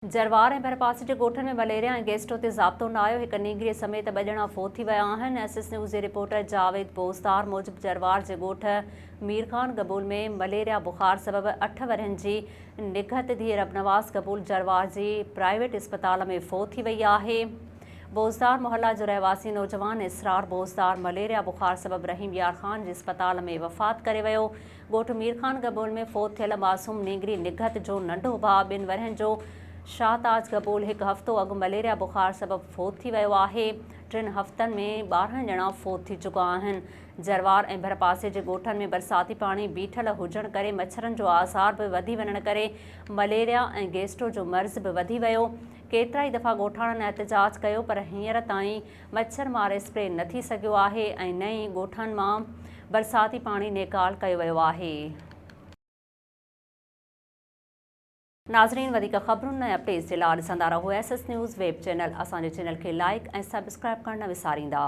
جروار ۽ ڀرپاسي جي ڳوٺن ۾ مليريا ۽ گيسٽرو تي ضابطو نه آيو، هڪ نينگريء سميت ٻه ڄڻا فوت ٿي ويا آهن. ايس ايس نيوز جي رپورٽر جاويد بوزدار موجب جروار جي ڳوٺ مير خان گبول ۾ مليريا بخار سبب اٺ ورهين جي نگهت ڌيء ربنواز گبول جروار جي پرائيويٽ اسپتال ۾ فوت ٿي وئي آهي. بوزدار محلا جو رهواسي نوجوان اسرار بوزدار مليريا بخار سبب رحيم يار خان جي اسپتال ۾ وفات ڪري ويو. ڳوٺ مير خان گبول ۾ فوت ٿيل معصوم نينگري نگهت جو ننڍو ڀاء ٻن ورهين جو شاهه تاج گبول هڪ هفتو اڳ مليريا بخار سبب فوت ٿي ويو آهي. ٽن هفتن ۾ 12 ڄڻا فوت ٿي چڪا آهن. جروار ۽ ڀرپاسي جي ڳوٺن ۾ برساتي پاڻي بيٺل هجڻ ڪري مڇرن جو آزار به وڌي وڃڻ ڪري مليريا ۽ گيسٽرو جو مرض به وڌي ويو. ڪيترائي دفعا ڳوٺاڻن احتجاج ڪيو پر هينئر تائين مڇر مار اسپري نه ٿي سگهيو آهي ۽ نه ئي ڳوٺن مان برساتي پاڻي نيڪال ڪيو ويو آهي. ناظرين وڌيڪ خبرن ۽ اپڊيٽس جي لاء ڏسندا رهو S S news web channel اسان جي چينل کي لائيڪ ۽ سبسڪرائيب ڪرڻ نه وساريندا.